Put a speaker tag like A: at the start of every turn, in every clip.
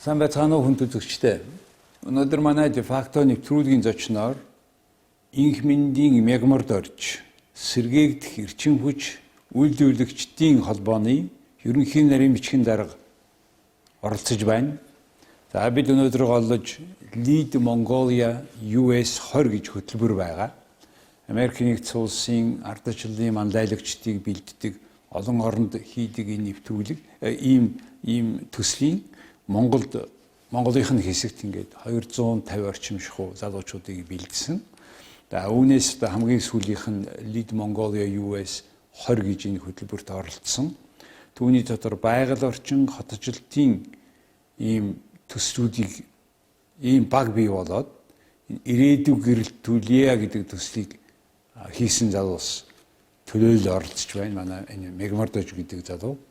A: Сайн байцгаана уу хүндэт үзэгчдээ. Өнөөдөр манай Дефакто нэвтрүүлгийн зочноор Инх мэндийн Мягмард орж сэргээгдэх эрчим хүч үйлдвэрлэгчдийн холбооны ерөнхий нарийн бичгийн дарга оролцож байна. За бид өнөөдөр голлож Lead Mongolia US 20 гэж хөтөлбөр байгаа. Америк нэгдсэн улсын ардчлалын манлайлагчдыг бэлддэг олон оронд хийдэг энэ нэвтрүүлэг ийм төслийн Монголд Монголынх нь хэсэгт ингээд 250 орчим шахуу залуучуудыг бэлдсэн. За үүнээс одоо хамгийн сүүлийнх нь Lead Mongolia US 20 гэж энэ хөтөлбөрт оролцсон. Түүний дотор байгаль орчин хотчлтын ийм төслүүдийг ийм баг бий болоод ирээдүйг гэрэлтүүлье гэдэг төслийг хийсэн залуус төлөөлөл оролцож байна. Манай энэ Мегмардож гэдэг залуу.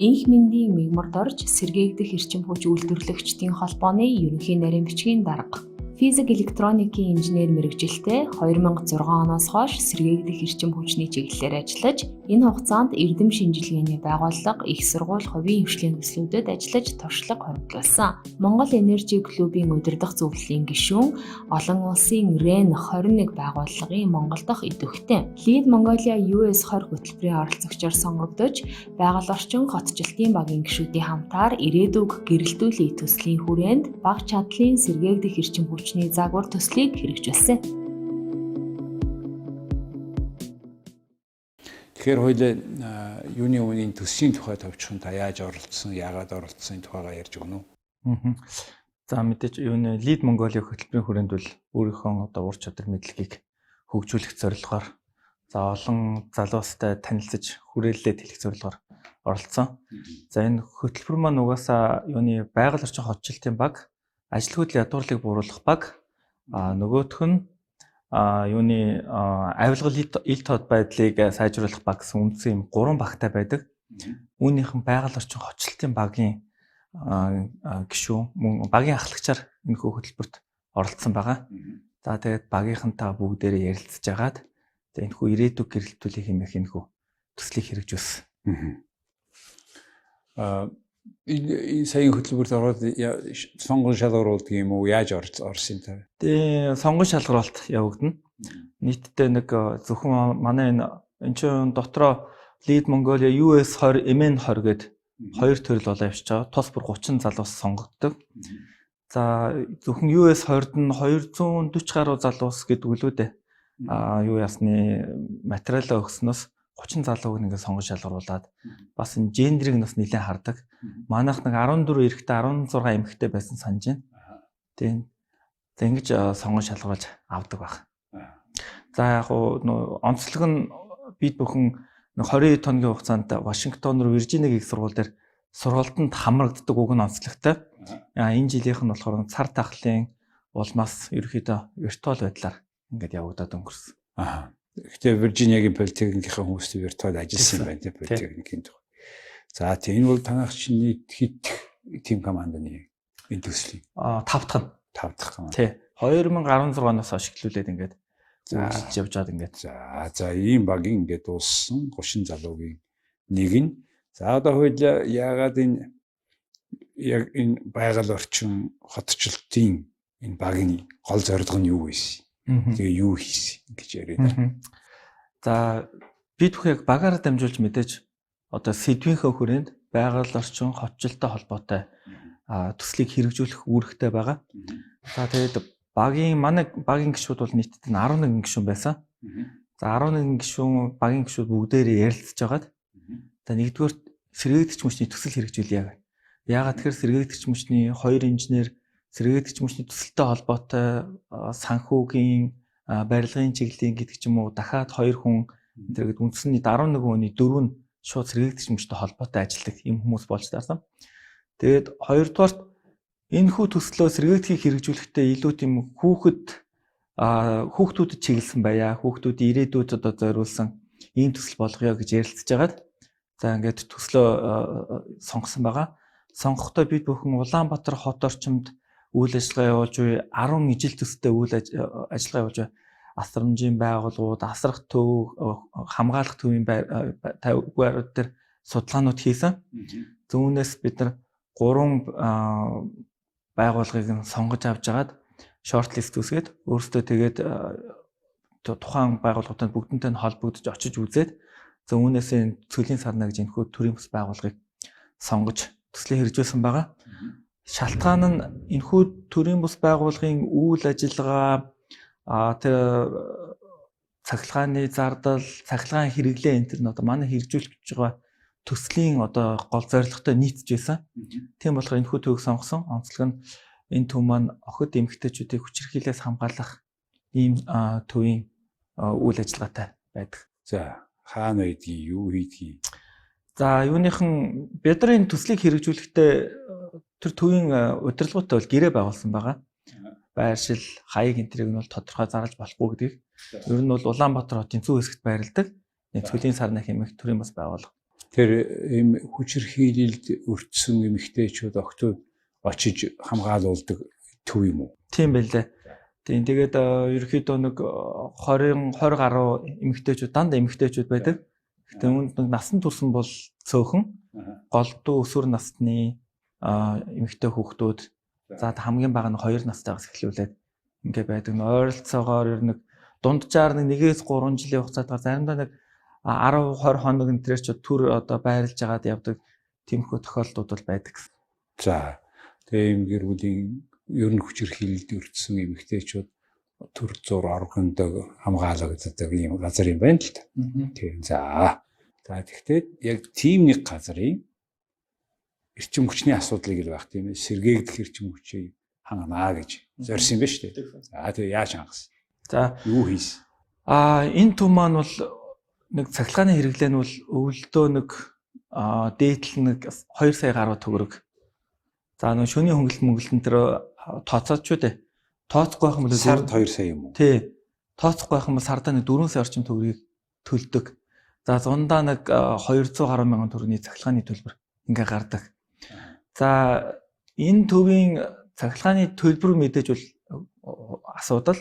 B: Инх мэндийн Мегмард орж сэргээгдэх эрчим хүч үйлдвэрлэгчдийн холбооны ерөнхий нарийн бичгийн дарга. Физик электроникийн инженер мэргэжилтэй 2006 оноос хойш сэргээгдэх эрчим хүчний чиглэлээр ажиллаж, энэ хугацаанд эрдэм шинжилгээний байгууллага, их сургууль, хувийн хвшлийн төслүүдэд ажиллаж туршлага хуримтлуулсан. Монгол Энержи клубын удирдах зөвлөлийн гишүүн, олон улсын РЕН 21 байгууллагын Монгол дахь идэвхтэй. Lead Mongolia US 20 хөтөлбөрийн оролцогчоор сонгогдож, байгаль орчин хотчлтын багийн гишүүдийн хамтаар ирээдүг гэрэлтүүлэх төслийн хүрээнд бага чадлын сэргээгдэх эрчим хүчний загвар төслийг хэрэгжүүлсэн.
A: Тэгэхээр хоёлаа юуны өмнө энэ төслийн тухай товчхон та яаж оролцсон, яагаад оролцсон тухайгаа ярьж өгнө үү?
C: За мэдээж юуны Lead Mongolia хөтөлбөрийн хүрээнд бол өөрийнхөө одоо ур чадвар мэдлэгийг хөгжүүлэх зорилгоор за олон залуустай танилцаж хүрээлэлээ тэлэх зорилгоор оролцсон. За энэ хөтөлбөр маань угаасаа юуны байгаль орчин хотчлтын баг, ажилгүйдэл ядуурлыг бууруулах баг, нөгөөх нь юуны авилгал ил тод байдлыг сайжруулах баг гэсэн үндсэн юм гурван багтай байдаг. Үүнийх нь байгаль орчин хотчлтын багийн гишүүн мөн багийн ахлагчаар энэхүү хөтөлбөрт оролцсон байгаа. За тэгээд багийнхантайгаа бүгдээрээ ярилцж агаад энэхүү ирээдүйг гэрэлтүүлэх хэмээх энэхүү төслийг хэрэгжүүлсэн.
A: Энэ саяын хөтөлбөрт ороод сонгон шалгаруулдаг юм уу? Яаж орсон юм та?
C: Тэгээ сонгон шалгаруулалт явагдана. Нийтдээ нэг зөвхөн манай энэ чинь дотроо Lead Mongolia US 20 MN 20 гээд хоёр төрөл болоо явчихж байгаа. Тус бүр 30 залуус сонгогддог. За зөвхөн US 20-д нь 240 гаруй залуус гэдэг үлээ дээ. Юу ясны материалаа өгснөөс 30 залууг ингээд сонгон шалгаруулад бас энэ гендрийг бас нэлээд хардаг. Манайх нэг 14 эрэгтэй 16 эмэгтэй байсан санаж байна. Тийм. За ингэж сонгон шалгаруулж авдаг баг. За яг уу онцлог нь бид бүхэн 20 хоногийн хугацаанд Вашингтон руу Виржиниагийн их сургууль дээр сургалтанд хамрагддаг уг нь онцлогтой. Энэ жилийнх нь болохоор цар тахлын улмаас ерөөхдөө виртуал байдлаар ингээд явагдаад өнгөрсөн.
A: Гэхдээ Виржиниагийн политехникийн хүмүүстэй виртуал ажилласан юм байна тийм политехникийн тухай. За тийм энэ бол танах чинь нийт хэд team командны энэ төслийн?
C: 5 дахь нь.
A: 5 дахь команд.
C: Тий. 2016 оноос хойш эхлүүлээд ингээд үргэлжлэж явж байгаад ингээд.
A: За ийм багийн ингээд дууссан 30 залуугийн нэг нь. За одоо хоёлаа яагаад энэ яг энэ байгаль орчин хотчлтын энэ багийн гол зорилго нь юу байсан? Тэгээ юу хийсэн гэж яриад.
C: За бид бүхэн яг багаараа дамжуулж мэдээж одоо сэдвийнхээ хүрээнд байгаль орчин хотчлолтой холбоотой төслийг хэрэгжүүлэх үүрэгтэй байгаа. За тэгээд багийн манай багийн гишүүд бол нийтдээ 11 гишүүн байсан. За 11 гишүүн багийн гишүүд бүгдээрээ ярилцж байгаад за нэгдүгээр сэргээгдэгч мөчний төсөл хэрэгжүүлье гэх. Яагаад тэгэхээр сэргээгдэгч мөчний 2 инженер сэргээгдэгч мөчний төсөлтэй холбоотой санхүүгийн барилгын чиглэлийн гэдэг ч юм уу дахиад 2 хүн энэ гэдэг үндсэн нийт 11 хүний 4 нь шууд сэргээгдэгч мөчтэй холбоотой ажилладаг юм хүмүүс болж таарсан. Тэгээд хоёрдугаарт энэхүү төслөө сэргээгдэхийг хэрэгжүүлэхдээ илүү тийм хүүхдүүдэд чиглэсэн байя. Хүүхдүүдийн ирээдүйд одоо зориулсан ийм төсөл болгоё гэж ярилцж байгаад за ингээд төслөө сонгосон байгаа. Сонгохдоо бид бүхэн Улаанбаатар хот орчимд үйл ажиллагаа явуулж буй 10 ижил төстэй үйл ажиллагаа явуулж буй асрамжийн байгууллагууд, асрах төв, хамгаалах төвийн байрууд дээр судалгаанууд хийсэн. Зүүнээс бид нар 3 байгууллагыг нь сонгож авч агаад short list үүсгээд өөрсдөө тэгээд тухайн байгууллагуудад бүгдэнтэй нь холбогдож очиж үзээд, за, үүнээс энэ Цөлийн сарнаа гэж энэхүү төрийн бас байгууллагыг сонгож төслийг хэрэгжүүлсэн байгаа. Шалтгаан нь энэхүү төрийн бус байгууллагын үйл ажиллагаа, тэр цахилгааны зардал, цахилгаан хэрэглээ энэ төр нь одоо манай хэрэгжүүлэх гэж байгаа төслийн одоо гол зорилготой нийцэж байсан. Тийм болохоор энэхүү төвийг сонгосон. Онцлог нь энэ төв маань охид эмэгтэйчүүдийг хүчирхийлээс хамгаалах ийм төвийн үйл ажиллагаатай байдаг.
A: За, хаана байдгийг, юу хийдгийг?
C: За, юуныхан бид нар энэ төслийг хэрэгжүүлэхдээ тэр төвийн удирдлагуудтай бол гэрээ байгуулсан байгаа. Байршил, хаяг энэ тэрийг нь бол тодорхой зарлаж болохгүй гэдгийг. Ер нь бол Улаанбаатар хотын зүүн хэсэгт байрладаг. Цөлийн сарнай хэмээх төрийн бас байгууллага.
A: Тэр ийм хүчирхийлэлд өртсөн эмэгтэйчүүд, охидууд очиж хамгаалуулдаг төв юм уу?
C: Тийм байлээ. Тийм, тэгээд ерөнхийдөө нэг 20 20 гаруй эмэгтэйчүүд, дандаа эмэгтэйчүүд байдаг. Гэтэ үүнд нэг насан турсан бол цөөхөн, голдуу өсвөр насны эмэгтэй хүүхдүүд, за, хамгийн бага нь 2 настайгаас эхлүүлээд ингээ байдаг. Ойролцоогоор ер нэг дунджаар нэг 1-3 жилийн хугацаатаар, заримдаа нэг 10 20 хоног энэ төр ч төр одоо байрлаж агаад явдаг тиймэрхүү тохиолдлууд бол байдаг.
A: За, тэгээ ийм гэр бүлийн ер нь хүчирхийлэлд өртсөн эмэгтэйчүүд төр зур органдоо хамгаалагддаг ийм газар юм байна л да. Тийм. За. За, тэгэхдээ яг тийм нэг газрын эрчим хүчний асуудлыг л байх, тийм ээ. Сэргээгдэх эрчим хүчийг ханганаа гэж зорьсон юм байна шүү дээ. За, тэгээ яаж хангасан?
C: За,
A: юу хийсэн?
C: Энэ төв маань бол нэг цахилгааны хэрэглээ нь бол өвөлдөө нэг дээдл нэг 2 сая гаруй төгрөг. За, нэг шөнийн хөнгөлт мөнгөлтөн тэр тооцооч үү дээ. Тооцохгүй байх юм бол
A: сард 2 сая юм уу?
C: Тий. Тооцохгүй байх юм бол сардаа нэг 4 сая орчим төгрөгийг төлдөг. За, зундаа нэг 200 гаруй мянган төгрөгийн цахилгааны төлбөр ингээ гардаг. За, энэ төвийн цахилгааны төлбөр мэдээж бол асуудал.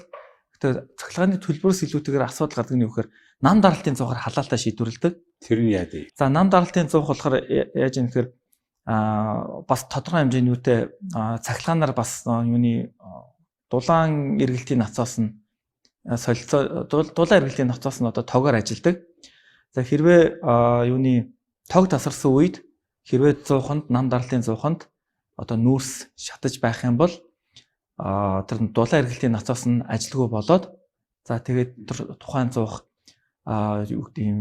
C: Гэтэ цахилгааны төлбөрөөс илүүтэйгээр асуудал гардаг нь юу гэхээр нам даралтын зуухаар халаалтаа шийдвэрлэдэг.
A: Тэр нь яа дээ?
C: За, нам даралтын зуух болохоор яаж юм гэхээр бас тодорхой хэмжээний юутай цахилгаанаар бас юуны дулаан эргэлтийн ноцоос нь солилцоо, дулаан эргэлтийн ноцоос нь одоо тогоор ажилдаг. За, хэрвээ юуны тог тасарсан үед хэрвээ зууханд, нам даралтын зууханд одоо нүүрс шатаж байх юм бол тэр дулаан эргэлтийн ноцоос нь ажилгүй болоод, за, тэгээд тэр тухайн зуух юу гэдэг юм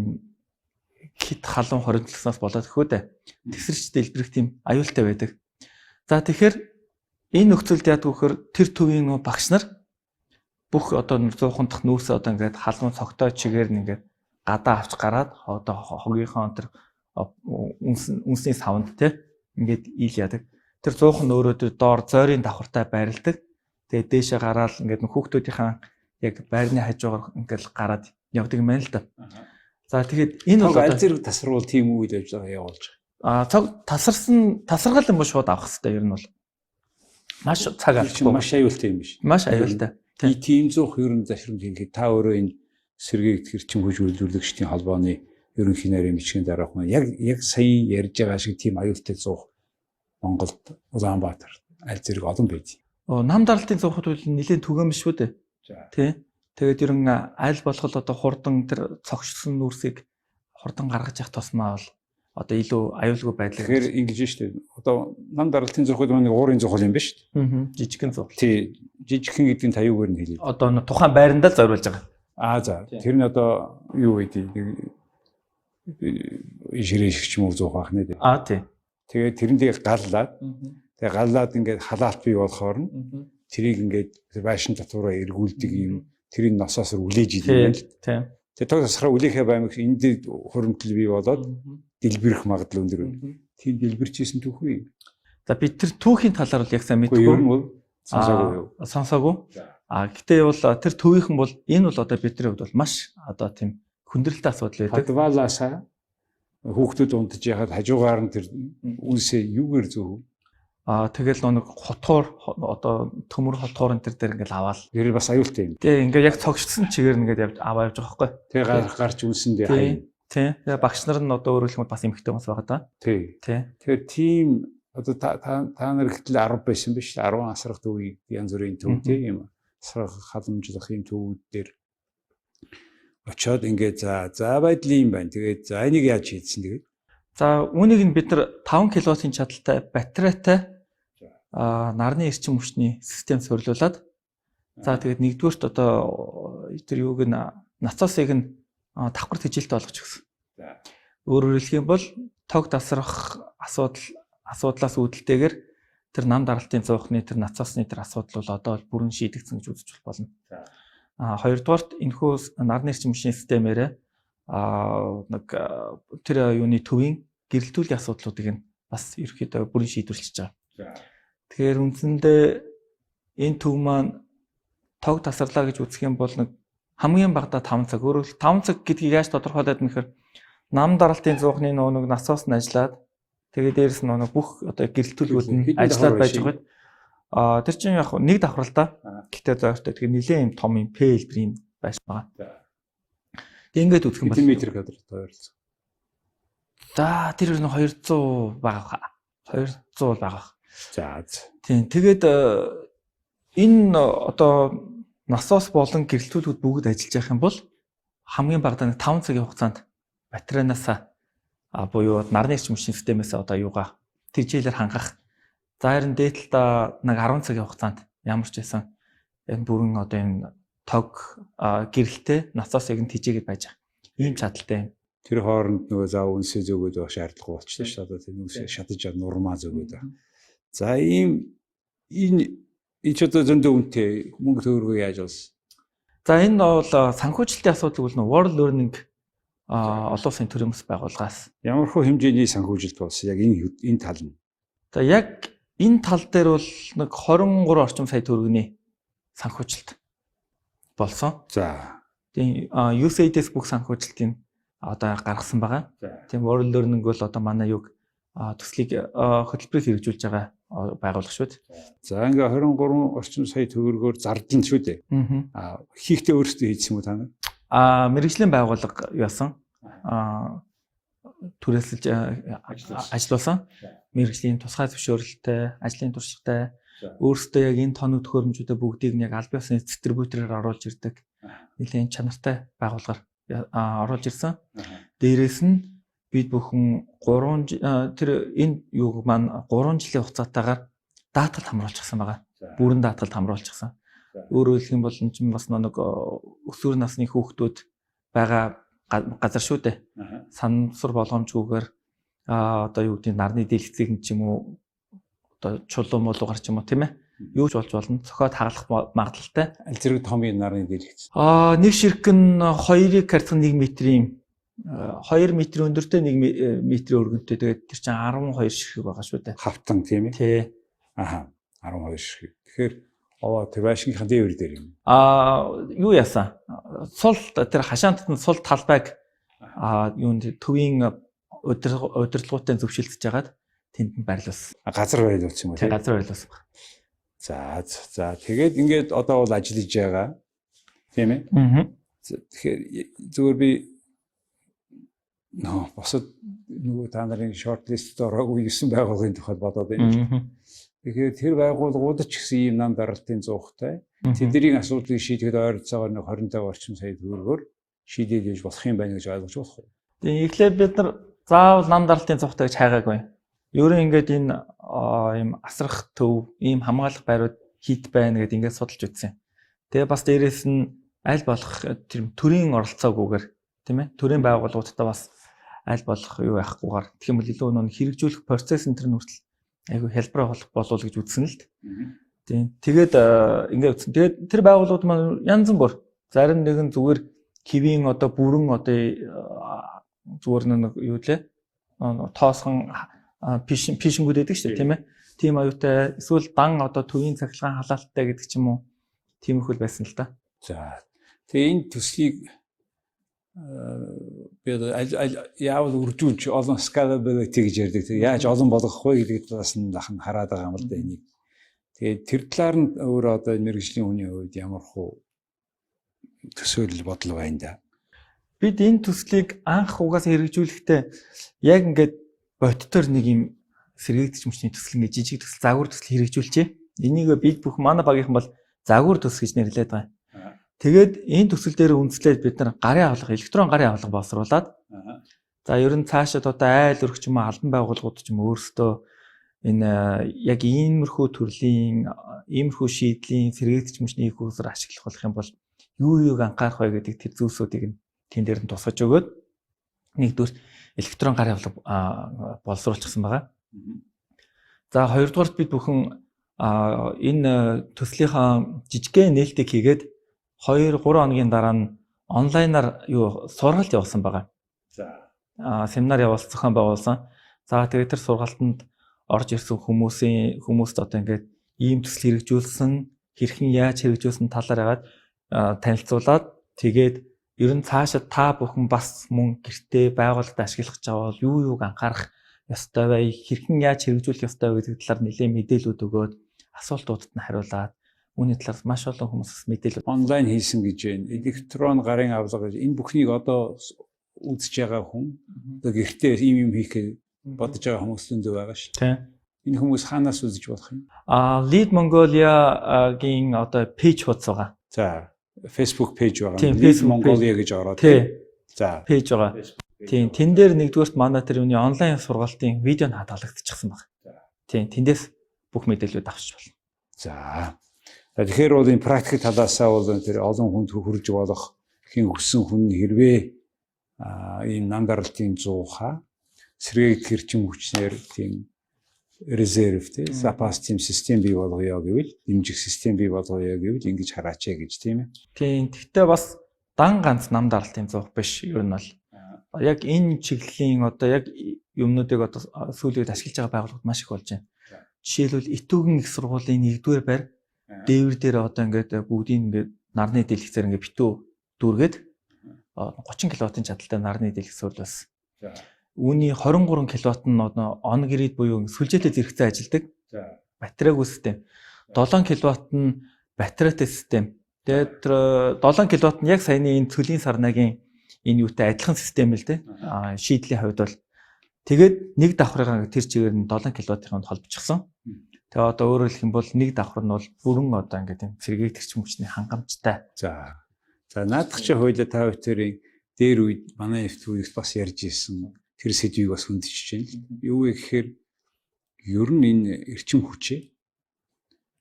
C: хит халуун хоригдлоснаас болоод гэхүү дээ. Тэсэрч дэлбэрэх тийм аюултай байдаг. За, тэгэхээр энэ нөхцөлд яадаг вэ гэхээр тэр төвийн нөө багш нар бүх одоо зуухын дахь нүүрсээ одоо ингээд халуун цогтой чигээр нь ингээд гадаа авч гараад одоо хогийнхоо тэр үнсний савнд те ингээд ил яадаг. Тэр зуух нь өөрөө тэр доор зойрын давхартай байрладаг. Тэгээд дээшээ гараал ингээд хүүхдүүдийнхаа яг байрны хажуугаар ингээд гараад явдаг юм байна л да. За, тэгээд энэ
A: бол аль зэрэг тасруул тийм үйл ажиллагаа явуулж
C: байгаа. Цог тасарсан, тасаргал юм шууд авах хэрэгтэй ер нь бол. Маш цаг
A: алдахгүй. Маш аюултай юм биш.
C: Маш аюултай.
A: Тийм, тийм зуух ер нь зашрамт хийхэд та өөрөө энэ сэргээгдэх эрчим хүч үйлдвэрлэгчдийн холбооны ерөнхий нарийн бичгийн дарга маань яг сая ярьж байгаа шиг тийм аюултай зуух Монголд, Улаанбаатар аль зэрэг олон байд.
C: Нам даралтын зуухад бол нэлээд түгээн биш үү дээ. Тий. Тэгээд ер нь аль болох одоо хурдан тэр цогцсон нүүрсийг хурдан гаргаж явах тусмаа бол одоо илүү аюулгүй байдлыг.
A: Тэгэхээр ингэж шүү дээ. Одоо нам даралтын зуухад нэг уурын зуухал юм байна шүү дээ.
C: Аа. Жижигхэн зуухал.
A: Тий. Жижигхэн гэдэг нь та юугаар нь хэлээ?
C: Одоо тухайн байрандаа зориулж байгаа.
A: Аа, за. Тэр нь одоо юу гэдэг нэг ширээ шиг ч юм уу зуух байх нэ.
C: Аа, тий.
A: Тэгээд тэрэн дээр галлаад, тэгээ галлаад ингээд халаалт бий болохоор нь тэрийг ингээд байшин татвараа эргүүлдэг юм, тэрийг носоос үлээж идэв юм л.
C: Тийм.
A: Тэгээ тог тасраа үлээхээ баймаг энд хуримтлал бий болоод дэлбэрэх магадлал өндөр байна. Тийм дэлбэрчээсэн түүх үү?
C: За, би тэр түүхийн талаар бол яг сайн мэдэхгүй.
A: Ер нь бол сонсоогүй юу?
C: Сонсоогүй. А гэтээ бол тэр төвийнхэн бол энэ бол одоо бидний хувьд бол маш одоо тийм хүндрэлтэй асуудал байдаг.
A: Подвалаасаа хүүхдүүд унтж яхад хажуугаар нь тэр үнсээ юугаар зөөх?
C: Тэгэл нэг хотоор, одоо төмөр хотоор энэ төр дээр ингээл аваал.
A: Тэр бас аюултай юм.
C: Тий, ингээ яг цогцсон чигээр ингээд явж аваа явж байгаа байхгүй.
A: Тэгээ гарч үнсэндээ хаяа.
C: Тий. Тэгээ багш нар нь одоо өөрөөр хэлбэл бас эмэгтэй хүмүүс байгаа да.
A: Тий.
C: Тий.
A: Тэгэхээр тийм одоо та нар гэтэл 10 байсан биш 10 асрах төвийг янз бүрийн төв тий юм асрах халамжлах юм төвүүд дээр очоод ингээд за байдал юм байна. Тэгээд за энийг яаж хийдсэн тэгээд.
C: За үүнийг нь бид нар 5 кВт-ийн чадалтай батарейтай нарны эрчим хүчний систем суурилуулад за тэгээд нэгдүгээрт одоо тэр юуг нь насосыг нь давхар тэжээлтэй болгож өгсөн. Өөрөөр хэлэх юм бол тог тасрах асуудлаас үүдэлтэйгээр тэр нам даралтын зуухны тэр насосны тэр асуудал бол одоо бүрэн шийдэгдсэн гэж үзэж болно. Хоёрдугаарт энэхүү нарны эрчим хүчний системээрээ нэг тэр юуны төвийн гэрэлтүүлийн асуудлуудыг нь бас ерөөхдөө бүрэн шийдвэрлэж байгаа. Тэгэхээр үндсэндээ энэ төв маань тог тасарлаа гэж үзэх юм бол нэг хамгийн багадаа 5 цаг. Өөрөөр хэлбэл 5 цаг гэдгийг яаж тодорхойлоод нэхэр нам даралтын зуухны нөгөө нэг насос нь ажиллаад тэгээ дээрэс нь нөгөө бүх одоо гэрэлтүүлгүүд нь ажиллаад байж байгаа. Тэр чинь яг нэг давхар л да. Гэтэ зойртой. Тэгэхээр нэлээд юм том юм П хэлбэрийн байш байгаа. Тэг ингээд үзэх юм бол
A: хэдэн метр квадрат ойролцоо?
C: За тэр нь 200 байгаа хаа. 200 байгаа.
A: За.
C: Тийм. Тэгээд энэ одоо насос болон гэрэлтүүлгүүд бүгд ажиллаж явах юм бол хамгийн багадаа нэг 5 цагийн хугацаанд батарейнаас буюу нарны эрчим хүчний системээс одоо юугаа тэжээлээр хангах. За харин дээд талдаа нэг 10 цагийн хугацаанд ямар ч байсан энэ бүрэн одоо энэ тог гэрэлтэй насосыг нь тэжээгээд байж байгаа. Ийм чадaltaй юм.
A: Тэр хооронд нөгөө зав үнсээ зөөгөөд байх шаардлагагүй болчихлоо шүү дээ. Одоо тэр үнсээ шатаж нурмаа зөөгөөд байх. За ийм энэ ч одоо зөндөө үнэтэй мөнгө төгрөгөө яаж олсон?
C: За энэ бол санхүүжилтийн асуудал бол World Learning олон улсын төрийн бас байгууллагаас.
A: Ямар хөө хэмжээний санхүүжилт болсон яг энэ тал нь?
C: За яг энэ тал дээр бол нэг 23 орчим сая төгрөгийн санхүүжилт болсон.
A: За.
C: Тийм USAID-с бүх санхүүжилтийг одоо гаргасан байгаа. Тийм World Learning бол одоо манай юг төслийг хөтөлбөрийг хэрэгжүүлж байгаа байгууллага шүү дээ.
A: За ингээ 23 орчим сая төгрөгөөр зардал шүү дээ. Хийхдээ өөрсдөө хийсэн юм уу та нар?
C: Мэргэжлийн байгууллага яасан. Түрээсэлж ажиллуулсан. Мэргэжлийн тусгай зөвшөөрөлтэй, ажлын туршлагатай, өөрсдөө яг энэ тоног төхөөрөмжүүдээ бүгдийг нь яг аль биесны дистрибьютороор оруулж ирдэг. Нэлээд чанартай байгууллагаар оруулж ирсэн. Дээрээс нь бид бүхэн 3 тэр энэ юуг маань 3 жилийн хугацаатаагаар даатгалд хамруулчихсан байгаа. Бүрэн даатгалд хамруулчихсан. Өөрөөр хэлэх юм бол энэ чинь бас нэг өсвөр насны хүүхдүүд байгаа газар шүү дээ. Сансар болгоомжгүйгээр одоо юу гэдэг нарны дэлгэцийг нь ч юм уу одоо чулуу мулуугаар ч юм уу тийм ээ юу ч болж болно. Цохиод хагалах магадлалтай.
A: Аль зэрэг том нарны дэлгэц?
C: Нэг ширхэг нь 2-ыг харьцан 1 метрийн 2 метр өндөртэй 1 метрийн өргөнтэй. Тэгээд тэр чинь 12 ширхэг байгаа шүү дээ.
A: Хавтан тийм ээ?
C: Тий.
A: Аха 12 ширхэг. Тэгэхээр тэр байшингийнхаа дээвэр дээр юм.
C: Юу яасан? Сул тэр хашаантад нь сул талбайг юунд төвийн удирдлагуутай зөвшөлдөж хагаад тэнд нь барилуулсан.
A: Газар барилуулсан юм уу?
C: Тийм, газар барилуулсан.
A: За тэгээд ингээд одоо бол ажиллаж байгаа. Тийм ээ?
C: Аа.
A: Тэгэхээр зүгээр би босод нөгөө та нарын шорт листд ороогүй 9 байгууллагын тухайд бодоод байна. Тэгэхээр тэр байгууллагууд ч гэсэн ийм нам даралтын зуухтай. Тэдний асуудлыг шийдэхэд ойролцоогоор нэг 25 орчим сая төгрөгөөр шийдээд явж болох юм байна гэж ойлгож болох уу?
C: Тийм, эхлээд бид нар заавал нам даралтын зуухтай гэж хайгаагүй. Ерөн ингээд энэ ийм асрах төв, ийм хамгаалах байрууд хийт байна гэдээ ингээд судалж үзсэн. Тэгээ бас дээрэс нь аль болох тэр төрийн оролцоогүйгээр тийм ээ төрийн байгууллагуудтай бас аль болох юу яахгүйгээр тэгэх юм бол илүү нөө хэрэгжүүлэх процесс энэ төр нь хүртэл айгүй хялбар болох болов гэж үзсэн л дээ. Тийм. Тэгээд ингээд үзсэн. Тэгээд тэр байгууллагууд маань янз бүр. Зарим нэгэн зүгээр хэвийн одоо бүрэн одоо зүгээр нэг юу лээ тоосхон пишингүүд байдаг шүү дээ тийм ээ. Тийм аюутай эсвэл дан одоо төвийн цахилгаан халаалттай гэдэг ч юм уу. Тиймэрхүү байсан л да.
A: За. Тэгээ энэ төслийг би одоо яавал үржүүлж олон scalability гэж ярьдаг. Тэр яаж олон болгох вэ гэдэг талаас нь лахан хараад байгаа юм л да энийг. Тэгээд тэр талаар нь өөр одоо мэргэжлийн хүний хувьд ямар хуу төсөөлөл бодол байна да.
C: Бид энэ төслийг анх угаасаа хэрэгжүүлэхдээ яг ингээд бодтоор нэг юм сэргээгдэж мөчний төсөл ингээд жижиг төсөл, загвар төсөл хэрэгжүүлчихэ. Энийг бид бүх манай багийнхан бол загвар төсөл гэж нэрлэдэг байгаа. Тэгээд энэ төсөл дээр үндэслээд бид нар гарын авлага, электрон гарын авлага боловсруулад за ер нь цаашид одоо айл өрх ч юм уу албан байгууллагууд ч юм өөрсдөө энэ яг иймэрхүү төрлийн иймэрхүү шийдлийн сэргээгдэж мөчний их усэр ашиглах болох юм бол юу юуг анхаарах вэ гэдэг тэр зүйлсүүдийг нь тэн дээр нь тусгаж өгөөд нэгдүгээр электрон гарын авлага боловсруулчихсан байгаа. За хоёрдугаарт бид бүхэн энэ төслийнхаа жижигхэн нээлтийг хийгээд 2 3 хоногийн дараа нь онлайнаар юу сургалт явуулсан байгаа.
A: За.
C: Семинар явуулсан, зохион байгуулсан. За тэгээд тэр сургалтанд орж ирсэн хүмүүст одоо ингээд ийм төсөл хэрэгжүүлсэн, хэрхэн яаж хэрэгжүүлсэн талаар яагаад танилцуулаад тэгээд ер нь цаашаа та бүхэн бас мөн гэртээ байгууллагад ашиглах гэж байгаа бол юу юуг анхаарах ёстой вэ? Хэрхэн яаж хэрэгжүүлэх ёстой вэ гэдэг талаар нэлээд мэдээлүүд өгөөд асуултуудад нь хариулаад үүний талаар маш олон хүмүүсээс мэдээлэл
A: онлайн хийсэн гэж байна. Электрон гарын авлага гэж энэ бүхнийг одоо үзэж байгаа хүн одоо гэртээ ийм юм хийх бодож байгаа хүмүүс зөндөө байгаа шүү.
C: Тийм.
A: Энэ хүмүүс хаанаас үзэж болох юм?
C: Lead Mongolia-гийн одоо page хуудас байгаа.
A: За, Facebook page байгаа.
C: Тийм,
A: Lead
C: Facebook
A: Mongolia гэж ороод.
C: Тий.
A: За.
C: Page байгаа. Тийм, тэн дээр нэгдүгээрт манай тэр юуны онлайн сургалтын видео нь хадгалагдчихсан байна. Тийм, тэндээс бүх мэдээллүүд авчиж болно.
A: За. За тэгэхээр бол энэ практик талаасаа бол тэр олон хүнд хүрж болох хин хүссэн хүн хэрвээ ийм нам даралтын зуухаа сэргээгдэх эрчим хүчнэр тийм резерв тий запас тийм систем бий болгоё гэвэл дэмжих систем бий болгоё гэвэл ингэж хараач ээ гэж тийм ээ.
C: Тийм, тэгтээ бас дан ганц нам даралтын зуух биш ер нь бол яг энэ чиглэлийн одоо яг юмнуудыг одоо сүүлийн үед ашиглаж байгаа байгууллагууд маш их болж байна. Жишээлбэл Итүүгэн их сургуулийн 1-р байр дээвэр дээр одоо ингээд бүгдийг ингээд нарны дэлгэцээр ингээд битүү дүүргээд 30 кВт-ын чадaltaй нарны дэлгэц сурлуулсан. Үүний 23 кВт нь одоо он грид буюу сүлжээтэй зэрэгцээ ажилладаг. Батарейгүй систем. 7 кВт нь батарейтай систем. Тэгээд тэр 7 кВт нь яг саяны энэ цөлийн сарнагийн энэ юутай адилхан систем л дээ. Шийдлийн хувьд бол тэгээд нэг давхрыгаа тэр чигээр нь 7 кВт-ын холбочихсон. Тэгээ одоо өөрөөр хэлэх юм бол нэг давхар нь бол бүрэн одоо ингээд юм сэргээгдэх хүчний хангамжтай.
A: За. За наадах чи хоёлаа та хоёрын дээр үед манай нэвтрүүлэгт бас ярьж ирсэн тэр сэдвийг бас хөндөж байна. Юу вэ гэхээр ер нь энэ эрчим хүчээ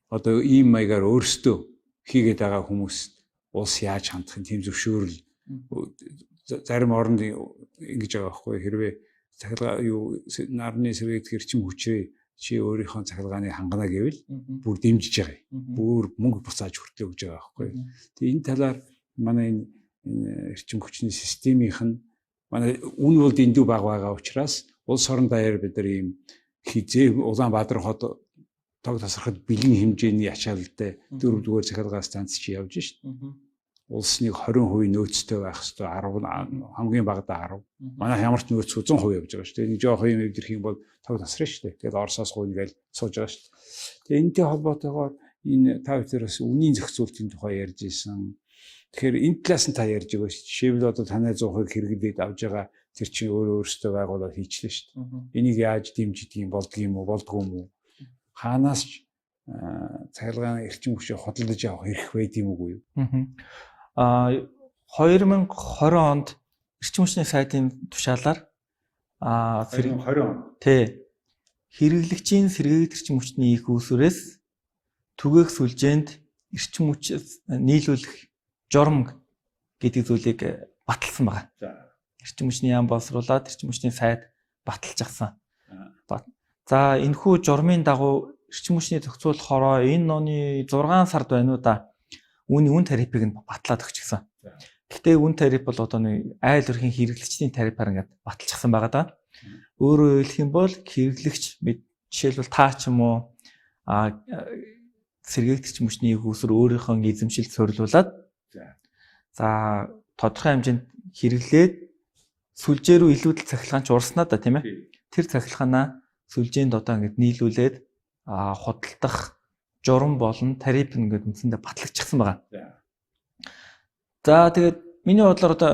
A: одоо ийм маягаар өөрсдөө хийгээд байгаа хүмүүс улс яаж хандах юм тийм зөвшөөрөл зарим оронд ингэж байгаа байхгүй хэрвээ цахилгаан юу нарны сэргээгдэх эрчим хүчээ чи өөрийнхөө цахилгааныг хангана гэвэл бүр дэмжиж байгаа юм. Бүр мөнгө буцааж хүртлээ өгж байгаа байхгүй. Тэгээ энэ талаар манай энэ эрчим хүчний системийнх нь манай үн бол дэндүү бага байгаа учраас улс орон даяар бид нар ийм хизээ Улаанбаатар хот тог тасрахад бэлэн хэмжээний ачаалалтай дөрөвдүгээр цахилгаан станц чи явж шít. Улс нэг 20% нөөцтэй байх хэвээр 10 хамгийн багадаа 10. Манайх ямар ч нөөц 100% явж байгаа шүү дээ. Нэг жоох юм эвдэрх юм бол тог тасрна шүү дээ. Тэгэл Оросоос гуйна гэж сууж байгаа шүү дээ. Тэгээ энэтэй холбоотойгоор энэ та бүхэн бас үнийн зохицуултын тухай ярьж исэн. Тэгэхээр энэ талаас нь та ярьж өгөөч. Жишээлбэл одоо танай зуухыг хэрэглээд авж байгаа тэр чинь өөрөө өөрсдөө байгуулаад хийчлээ шүү дээ. Энийг яаж дэмждэг юм болдго юм уу, болдгоо юм уу? Хаанаас ч цахилгаан эрчим хүчээ худалдаж авах эрх байд юм уу юу?
C: 2020 онд эрчим хүчний сайдын тушаалаар
A: 2020 он.
C: Тий. Хэрэглэгчийн сэргээгдэх эрчим хүчний их үүсвэрээс түгээх сүлжээнд эрчим хүч нийлүүлэх журам гэдэг зүйлийг баталсан байгаа.
A: За.
C: Эрчим хүчний яам боловсруулад эрчим хүчний сайд баталчихсан. За энэхүү журмын дагуу эрчим хүчний зохицуулах хороо энэ оны 6 сард байна уу да. Үүний үн тарифыг нь батлаад өгчихсөн. Гэхдээ үн тариф бол одоо нэг айл өрхийн хэрэглэгчдийн тарифаар ингээд баталчихсан байгаа да. Өөрөөр хэлэх юм бол хэрэглэгч жишээлбэл та ч юм уу сэргээгдэх хүчний үүсвэр өөрийнхөө эзэмшилд суурилуулад за тодорхой хэмжээнд хэрэглээд сүлжээ рүү илүүдэл цахилгаан ч урснаа да тийм ээ. Тэр цахилгаанаа сүлжээнд одоо ингээд нийлүүлээд худалдах журам болон тариф ингээд үндсэндээ батлагчихсан байгаа. За тэгээд миний бодлоор одоо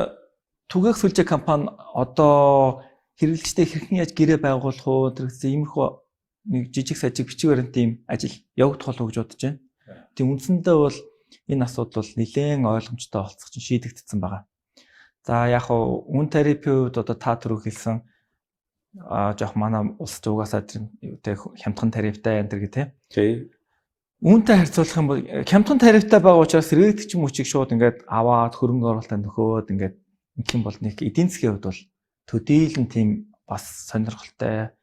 C: Түгээх сүлжээ компани одоо хэрэглэгчтэй хэрхэн яаж гэрээ байгуулах уу тэр гэсэн иймэрхүү нэг жижиг сажиг бичиг баримтын юм ажил явагдах болов уу гэж бодож байна. Тийм, үндсэндээ бол энэ асуудал бол нэлээд ойлгомжтой болцох чинь шийдэгдсэн байгаа. За, яг хуу үн тарифын хувьд одоо та түрүү хэлсэн жоох манай улс ч угаасаа тэр юутай хямдхан тарифтай энэ төр гэх тийм.
A: Тий.
C: Үүнтэй харьцуулах юм бол хямдхан тарифтай байгаа учраас сэргээгдэх хүчийг шууд ингээд аваад хөрөнгө оруулалтаа нөхөөд ингээд ингэх юм бол нэг эдийн засгийн хувьд бол төдийлөн тийм бас сонирхолтой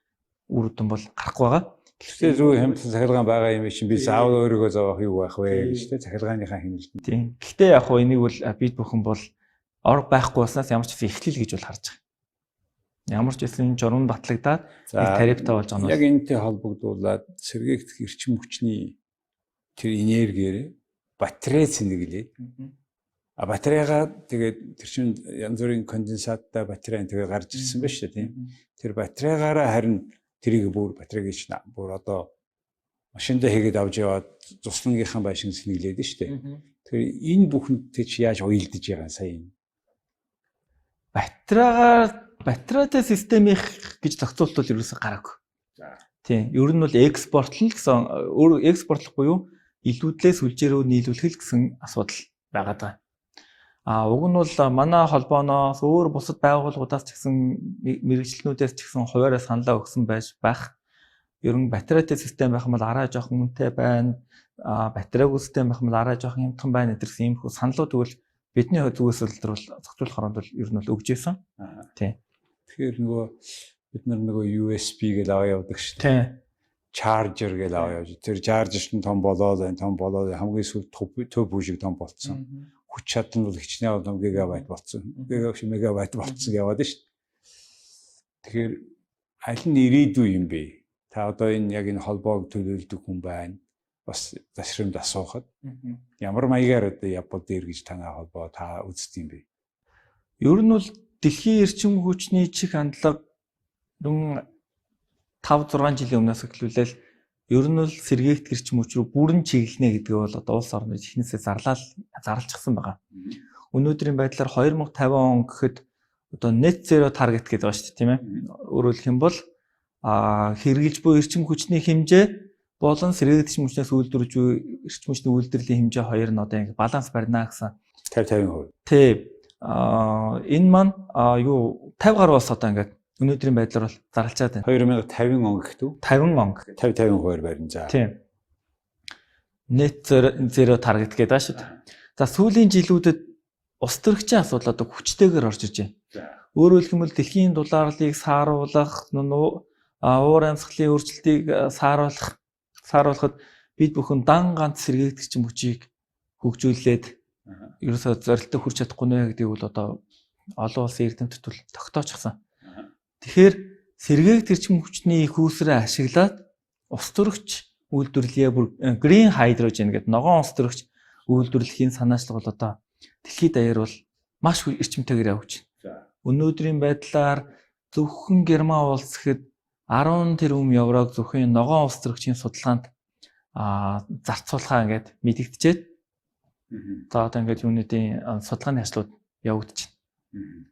C: үр дүн бол гарахгүй байгаа.
A: Гэхдээ зүгээр хямдхан цахилгаан байгаа юм чинь би заавал өөрийгөө зовоох юу байх вэ гэж те, цахилгааныхаа хэмнэлт.
C: Тийм. Гэхдээ яг хуу энийг бол бид бүхэн бол ор байхгүй болсноос ямар ч гэсэн эхлэл гэж бол харж байгаа. Ямар ч байсан журам батлагдаад нэг тарифтай болж байгаа нь.
A: Яг энэтэй холбогдуулаад сэргээгдэх эрчим хүчний тэр энергиэр батарей цэнэглээд, а батарейгаа тэгээд тэр чинь янз бүрийн конденсаттай батарей тэгээд гарч ирсэн ба шүү дээ, тийм. Тэр батарейгаараа харин тэрийг бүр батарейг чинь бүр одоо машиндаа хийгээд авч яваад зуслангийнхаа байшин цэнэглээд шүү дээ. Тэгэхээр энэ бүхэнтэй чи яаж уялдаж байгаа сая энэ?
C: Батарейгаар батарейтай системийнх гэж зохицуулт бол ерөөсөө гараагүй. Тийм. Ер нь бол экспортлол гэсэн, өөр экспортлох буюу илүүдлээ сүлжээ рүү нийлүүлэх л гэсэн асуудал байгаад байгаа. А уг нь бол манай холбооноос өөр бусад байгууллагуудаас ч гэсэн мэргэжилтнүүдээс ч гэсэн хуваараа саналаа өгсөн байж байх. Ер нь батарейтай систем байх юм бол арай жоохон үнэтэй байна. А батарейгүй систем байх юм бол арай жоохон хямдхан байна гэдэг иймэрхүү саналууд тэгвэл бидний зүгээс бол зохицуулах оронд бол ер нь бол өгж исэн. Тийм.
A: Тэгэхээр нөгөө бид нар нөгөө USB гэж аваа явдаг шүү дээ.
C: Тийм.
A: Charger гэж аваа явж. Тэр charger чинь том болоод байна, том болоод хамгийн сүүлд төв бүжиг том болцсон. Хүч чадал нь бол хичнээн том гигабайт болцсон. Гигабайт, мегабайт болцсон яваад шүү дээ. Тэгэхээр аль нь ирээдүй юм бэ? Та одоо энэ яг энэ холбоог төлөөлдөг хүн байна. Бас засримд асуухад ямар маягаар одоо явбал дээр гэж танай холбоо та үздэг юм бэ?
C: Ер нь бол дэлхийн эрчим хүчний чих хандлага 5 6 жилийн өмнөөс эхлүүлээл ер нь бол сэргээгдэх эрчим хүч рүү бүрэн чиглэнэ гэдгээ бол одоо улс орнууд эхнээсээ зарлчихсан байгаа. Өнөөдрийн байдлаар 2050 он гэхэд одоо net zero target гэдэг байгаа шүү дээ, тийм ээ. Өөрөөр хэлэх юм бол хэрэгжилж буй эрчим хүчний хэмжээ болон сэргээгдэх эрчим хүчнээс үйлдвэрлэж буй эрчим хүчний үйлдвэрлэлийн хэмжээ хоёр нь одоо ингэ баланс барина гэсэн.
A: 50 50%.
C: Тий. Энэ маань юу 50 гаруй бас одоо ингээд өнөөдрийн байдлаар бол зарлчаад байна.
A: 2050 он гэхэд үү?
C: 50 он.
A: 50 50% барина. За.
C: Тийм. Net zero target гэдэг байгаа шүү дээ. За, сүүлийн жилүүдэд улс төрөгчийн асуудал одоо хүчтэйгээр орж ирж байна. Өөрөөр хэлбэл дэлхийн дулаарлыг сааруулах, уур амьсгалын өөрчлөлтийг сааруулахад бид бүхэн дан ганц сэргээгдэх эрчим хүчийг хөгжүүлээд ерөөсөө зорилттой хүрч чадахгүй нэ гэдгийг бол одоо олон улсын эрдэмтэд бол тогтоочихсон. Тэгэхээр сэргээгдэх эрчим хүчний их үүсрээ ашиглаад ус төрөгч үйлдвэрлэе, бүр green hydrogen гэдэг ногоон ус төрөгч үйлдвэрлэхийн санаачлага бол одоо дэлхийд даяар бол маш эрчимтэйгээр явж байна. Өнөөдрийн байдлаар зөвхөн Герман улс гэхэд 10 тэрбум еврог зөвхөн ногоон ус төрөгчийн судалгаанд зарцуулахаа ингээд мэдэгдэжээд за одоо ингээд юунуудын судалгааны ажлууд явагдаж
A: байна.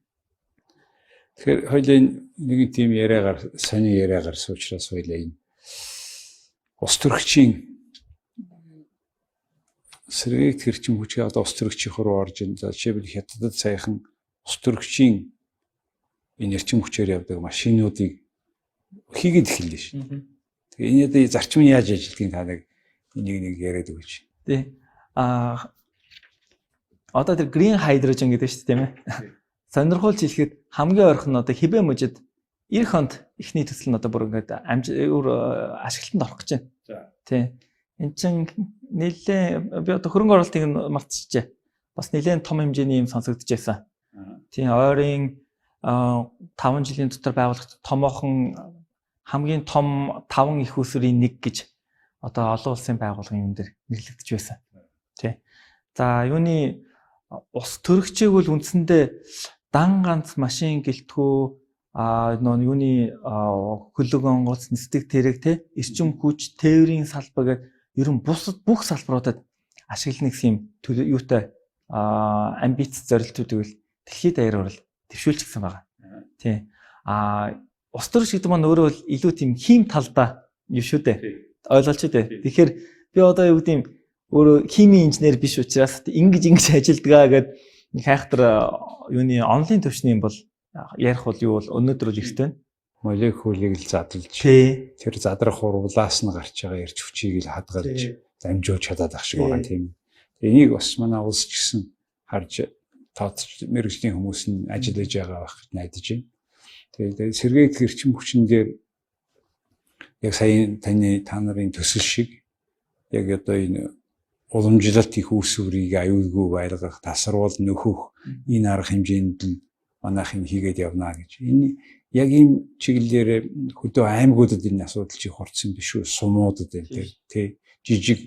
A: Тэгэхээр хоёлын нэгэн тийм яриагаар, сони яриа гарсан учраас хоёлаа энэ улс төрөгчийн сэргээгдэх эрчим хүчгээ одоо улс төрөгчийн руу орж ин. За, жишээлбэл, Хятадд саяхан улс төрөгчийн энэ эрчим хүчээр явдаг машинуудыг хийгээд эхэллээ шүү дээ. Тэгээ энэ одоо зарчим нь яаж ажилладгийг та нэг энийг нэг яриад өгөөч.
C: Тий. Одоо тэр green hydrogen гэдэг шүү дээ, тийм ээ. Сонирхолж хэлэхэд хамгийн ойрхон нь одоо Хэбэй мужид 90 онд эхний төсөл нь одоо бүр ингээд өөр ашиглалтанд орох гэж байна. Тий. Энд чинь нэлээ би одоо хөрөнгө оруулалтыг нь мартчихжээ. Бас нэлээд том хэмжээний юм сонсогдож байсан. Тийм, ойрын 5 жилийн дотор байгуулах томоохон хамгийн том 5 их үүсвэрийн нэг гэж одоо олон улсын байгууллагын юм дээр нэрлэгдэж байсан. Тий. За, юуны ус төрөгчийг бол үндсэндээ дан ганц машин гэлтгүү нөө юуны хөлөг онгоц, нисдэг тэрэг те, эрчим хүч, тээврийн салбар гэдэг ер нь бусад бүх салбаруудад ашиглана гэсэн юм юутай амбиц зорилтуудыг бол дэлхийд даяар бол дэвшүүлчихсэн байгаа. Тийм. А улс төрч гэдэг маань өөрөө бол илүү тийм хим талдаа юм шүү дээ. Ойлголч үү. Тэгэхээр би одоо юу гэдэг юм өөрөө химийн инженер биш учраас ингэж ингэж ажилдгаа гэд хайхтар юуны онлайн төвшний юм бол ярих бол юу бол өнөөдөр бол эрт байна.
A: Молекулыг л задлж тэр задрах урвлаас нь гарч байгаа эрч хүчийг л хадгалж дамжуулж чадаад ах шиг байгаа тийм. Энийг бас манай улс ч гэсэн харж тооцож мэргэжлийн хүмүүс нь ажиллаж байгаа байх гэж найдаж байна. Тэгээд сэргээгдэх эрчим хүчин дээр яг сая таны та нарын төсөл шиг яг одоо энэ уламжлалт их үүсвэрийг аюулгүй байлгах, тасруул нөхөх энэ арга хэмжээнд л манайх юм хийгээд явна гэж. Энэ яг ийм чиглэлээр хөдөө аймагуудад энэ асуудал чи хурцсан биш үү? Сумуудад энэ тий жижиг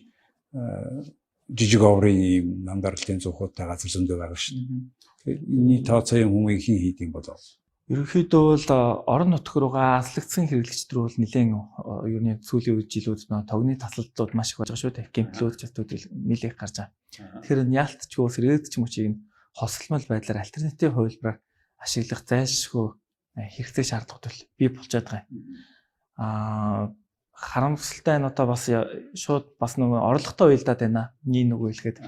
A: жижиг оврын ийм нам даралтын зуухуудтай газар зөндөө байгаа шүү дээ. Энэ тооцоо юм хүмүүийг хэн хийдэг юм болов?
C: Ерөнхийдөө бол орон нутг руугаа аслагдсан хэрэглэгчд рүү бол нэлээд ерний сүүлийн үе жилүүд нөө тогны тасалдлууд маш их болж байгаа шүү дээ. Гэмтлүүд, чатууд нэлээх гарч байгаа. Тэгэхээр яалтчгүй сэргээгдэх мөчийг нь хосолмол байдлаар альтернатив хувилбараар ашиглах зайлшгүй хэрэгцээ шаардлагууд бол бий болчиход байгаа юм. Аа харамсалтай нь одоо бас шууд бас нөгөө орлоготой уялдаад байна. Нэг нөгөө хэлэхэд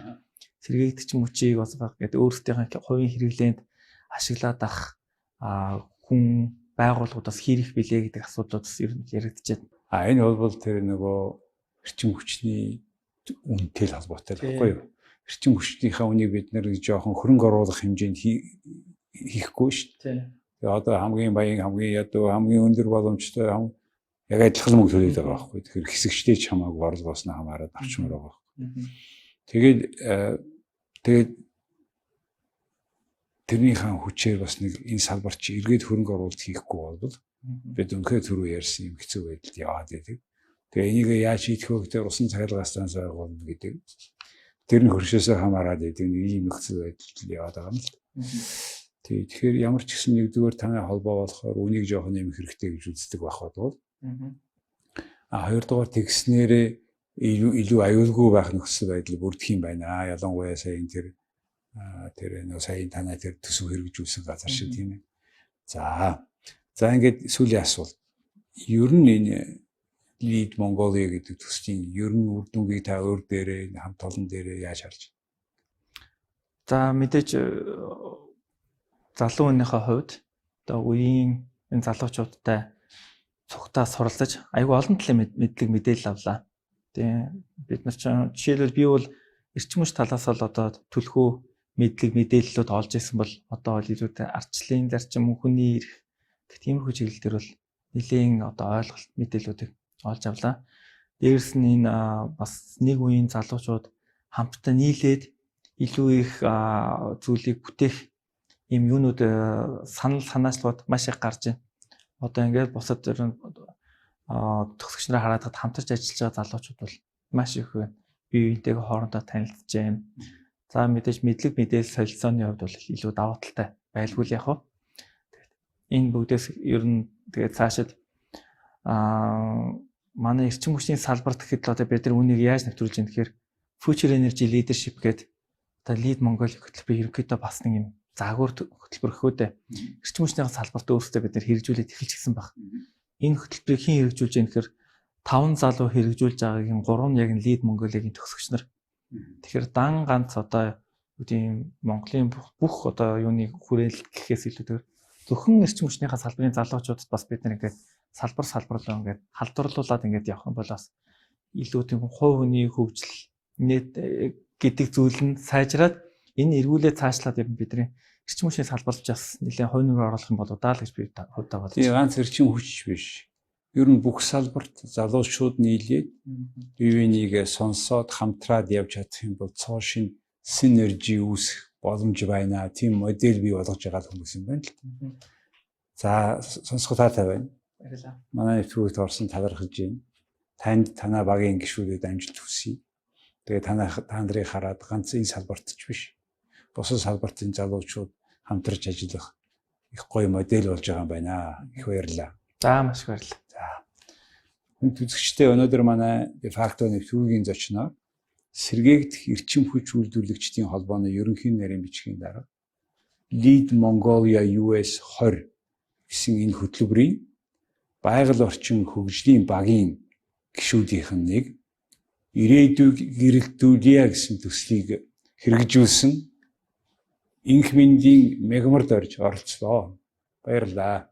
C: сэргээгдэх мөчийг бас гэдэг өөрсдийнхээ хувийн хэрэглээнд ашиглаад ах хүн байгууллагуудаас хийрэх билээ гэдэг асуудлууд бас ер нь яригдчихэв.
A: А энэ бол тэр нөгөө эрчим хүчний үнэтэй л холбоотой байхгүй юу? Эрчим хүчнийхээ үнийг бид нэр жоохон хөрөнгө оруулах хэмжээнд хийхгүй шүү дээ. Тэгээ одоо хамгийн баян, хамгийн ядуу, хамгийн өндөр боломжтой яг адилхан мөнгө төлөөд байгаа байхгүй. Тэгэхээр хэсэгчтэй ч хамаагүй орлогоос нь хамаарат авчмаар байгаа байхгүй. Тэгээд тэгээд тэрнийхээ хүчээр бас нэг энэ салбар чи эргээд хөрөнгө оруулалт хийхгүй бол бид үнэхээр түрүү ярьсан юм хэцүү байдалд яваад байдаг. Тэгээ энийг яаж шийдэх вэ гэхээр усан цахилгаан станц байгуулна гэдэг. Тэр нь хөршөөсөө хамаарат байдаг нэг ийм нөхцөл байдалд яваад байгаа юм л. Тэгэхээр ямар ч гэсэн нэгдүгээр таны холбоо болохоор үнийг жоохон нэмэх хэрэгтэй гэж үздэг байх болвол. А хоёрдугаар тэгснээрээ илүү аюулгүй байх нөхцөл байдал бүрдэх юм байна. Ялангуяа сая энэ тэр тэр нөө сая танай тэр төсөв хэрэгжүүлсэн газар шиг тийм ээ. За. За ингээд сүүлийн асуулт. Ер нь энэ Lead Mongolia гэдэг төслийн ер нь үр дүнгийг та өөр дээрээ хамт олон дээрээ яаж харж байна?
C: За мэдээж залуу хүнийхээ хувьд одоо үеийн энэ залуучуудтай цугтаа суралцаж айгүй олон талын мэдлэг мэдээлэл авлаа. Тийм бид нар чинь жишээлбэл би бол эрчим хүч талаас л одоо түлхүү мэдлэг мэдээллүүд олж исэн бол одоо бол илүү ардчлалын зарчим, хүний эрх гэх тиймэрхүү чиглэл дээр бол нэлээн одоо ойлголт мэдээллүүдийг олж авлаа. Дээрс нь энэ бас нэг үеийн залуучууд хамтдаа нийлээд илүү их зүйлийг бүтээх ийм юунууд санал санаачлалууд маш их гарч байна. Одоо ингээд бусад ер нь төгсөгч нараа хараад хамтарч ажиллаж байгаа залуучууд бол маш их байна. Бие биентэйгээ хоорондоо танилцж байна. За мэдээж мэдлэг мэдээлэл солилцооны хувьд бол илүү давуу талтай байлгүй л яг уу. Энэ бүгдээс ер нь тэгээд цаашид манай эрчим хүчний салбарт гэхэд л одоо бид нар үнийг яаж нэвтрүүлж ийм гэхээр Future Energy Leadership гэдэг одоо Lead Mongolia хөтөлбөрийг ерөнхийдөө бас нэг юм загвар хөтөлбөр гэхүү дээ. Эрчим хүчний салбарт өөрсдөө бид нар хэрэгжүүлээд эхэлчихсэн баг. Энэ хөтөлбөрийг хэн хэрэгжүүлж ийм гэхээр 5 залуу хэрэгжүүлж байгаагийн 3 нь яг нь Lead Mongolia-гийн төгсөгч нар. Тэгэхээр дан ганц одоо юу Монголын бүх одоо юуны хүрээлэл гэхээс илүүтэйгээр зөвхөн эрчим хүчнийхээ салбарын залуучуудад бас бид нар ингээд салбар салбарлаа ингээд халдварлуулад ингээд явах юм бол бас илүү тийм хувь хүний хөгжил нийт гэдэг зүйл нь сайжраад энэ эргүүлээ цаашлаад юм бидний эрчим хүчний салбарч бас нэлээд хувь нэмэр оруулах юм болоо даа л гэж би хувьдаа бодож
A: байна. Ганц эрчим хүч биш. Ер нь бүх салбарт залуучууд нийлээд бие бинийгээ сонсоод хамтраад явж чадах юм бол цоо шин синержи үүсэх боломж байна. Тийм модель бий болгож байгаа хүмүүс юм байна л. За сонсох таатай байна.
C: Баярлалаа.
A: Манай нэвтрүүлэгт орсон талархаж байна. Танд танаа багийн гишүүдэд амжилт хүсье. Тэгээ танаа та нарыг хараад ганц энэ салбарт ч биш. Бусад салбартын залуучууд хамтарч ажиллах их гоё модель болж байгаа юм байна. Их баярлалаа.
C: За маш их баярлалаа.
A: За. Хүн үзэгчдээ өнөөдөр манай Дефакто нэвтрүүлгийн зочноор сэргээгдэх эрчим хүч үйлдвэрлэгчдийн холбооны ерөнхий нарийн бичгийн дарга Lead Mongolia US 20 гэсэн энэ хөтөлбөрийн байгаль орчин хөгжлийн багийн гишүүдийнх нь нэг ирээдүйг гэрэлтүүлье гэсэн төслийг хэрэгжүүлсэн Энх мэндийн Мягмар дорж оролцлоо. Баярлалаа.